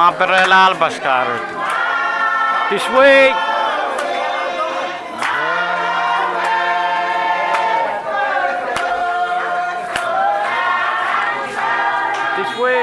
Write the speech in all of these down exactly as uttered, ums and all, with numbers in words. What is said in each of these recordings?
Aperel alpas karet. This way. This way.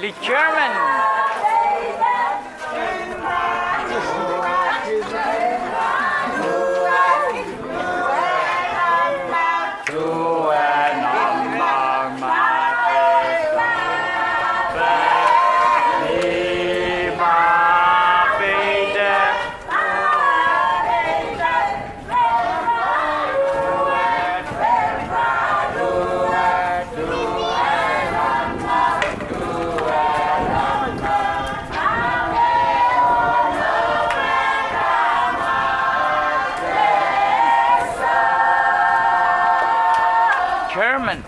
The chairman. Chairman.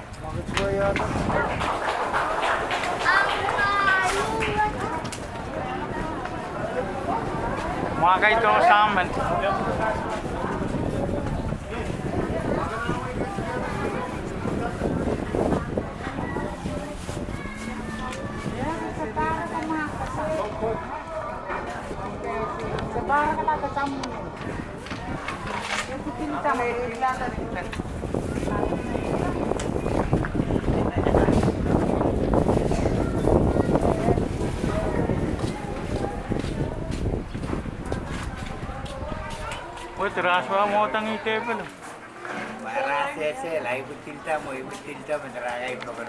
Mwakeito samen. Wet raswa motang ih tepelo. Mara sehse, lai pwe tilda mo, ih pwe tilda mo, rakai pokon.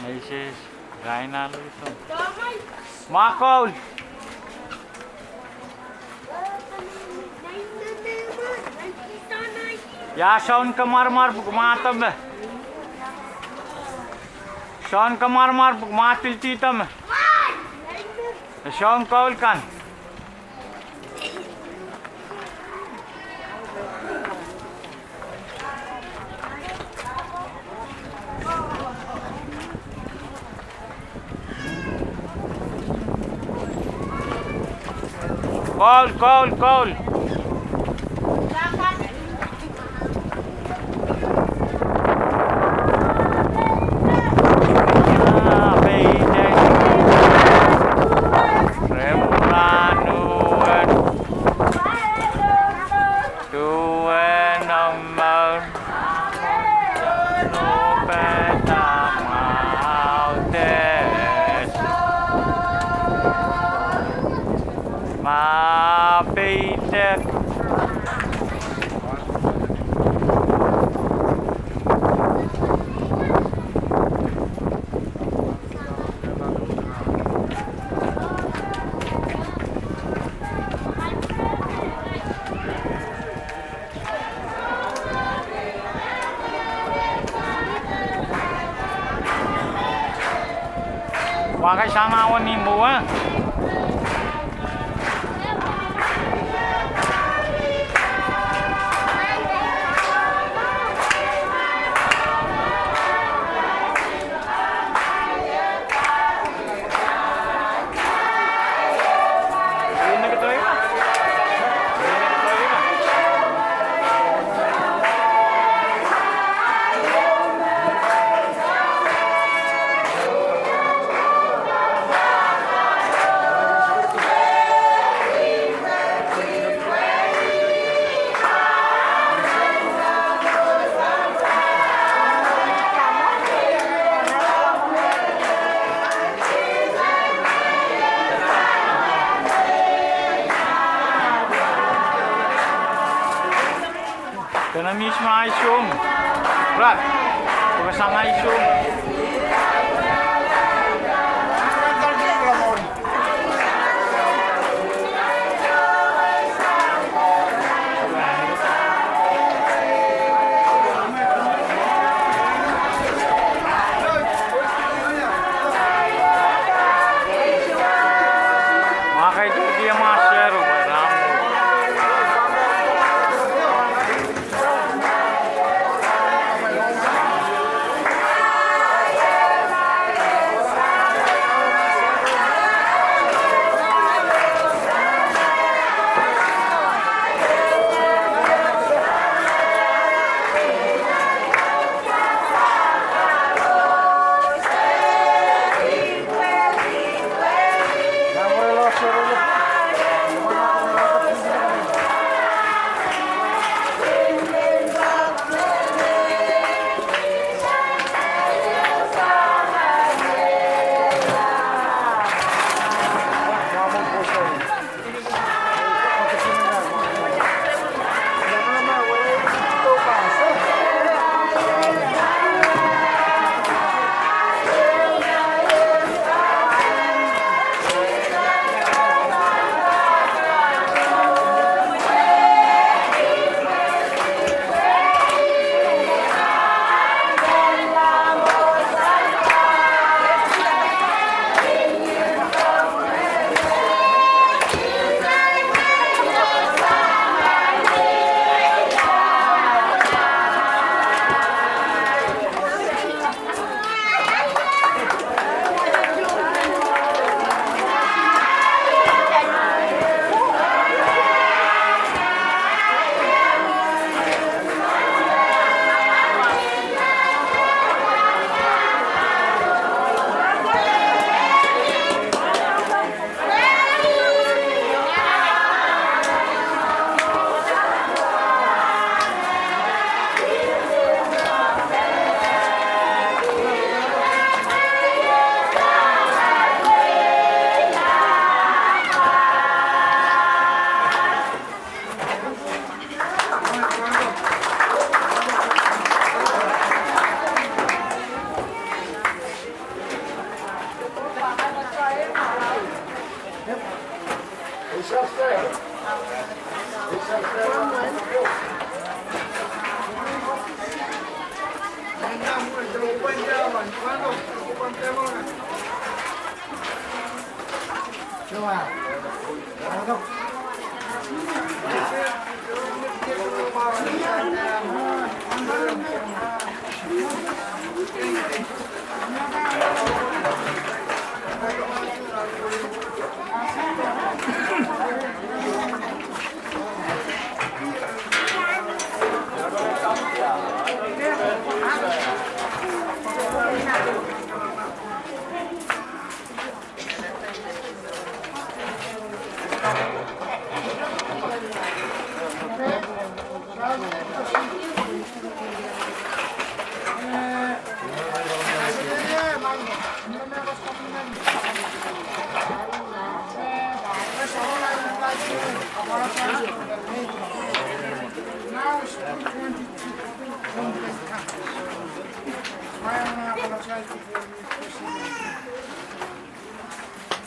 Moses, Raina Luton. Mwakoul. Ia soun kamwaramwar pwuhk mwahdome? Soun kamwaramwar pwuhk mwahdildihdome? Soun koul kan. Koul, koul, koul. Ma peitek. Akai sang awa ni mwowe. Kene mihs me ahi sohng. Rat. Pwe ke sang ahi sohng.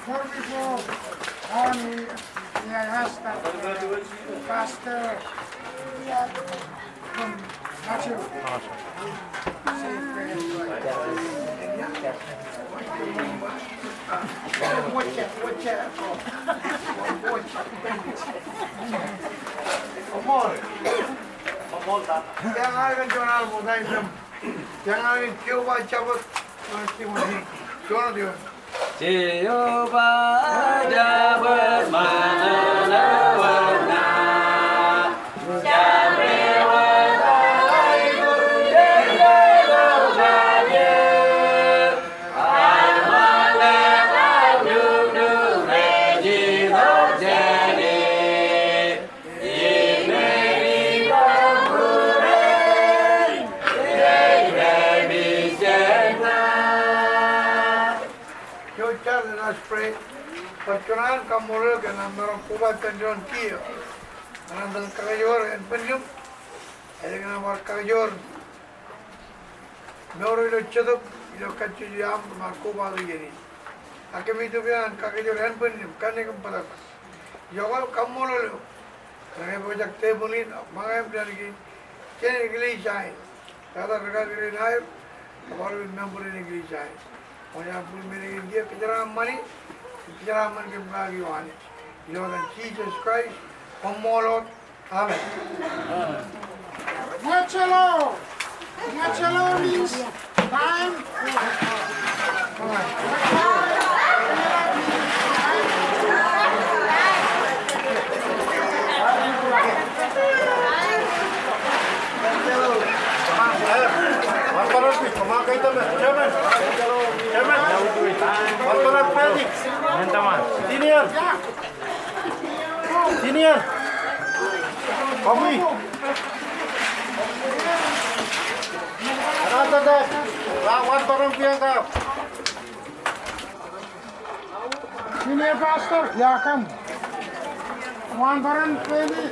Before we go on, we, we ask that, uh, Pastor, uh, from Matthew, say a prayer. Jehovah Jireh, Manaman, Let us pray. Patohwan kamwomwdiki nan mwahu en kowe, patohwan kihong nan kakaior en pwunod, ele nan mwahu kakaior. Mour ilo tedek, ilo katidiam, mwahu en kowe ieni. Ahki mi duwen kakaior en pwunod, kanikin padahk. Iokol kamwomwdiki. Rehn pwutak tepil en, mwahu en pwunod, kene iklisiain. Kata rekakirinair, kapwal member en iklisiain. Onia pwunod menikin dia, kitail en mwahu, kitail en mwahu kemkak iohane. Ilo nan Sises Krais, komw mour. Amen. Mwetelo. Mwetelo means time. Senior. Senior. Komwi. Anahn Tadair. Wa, wan paron piangka. Senior Pastor, ia komw. Wan paron peni.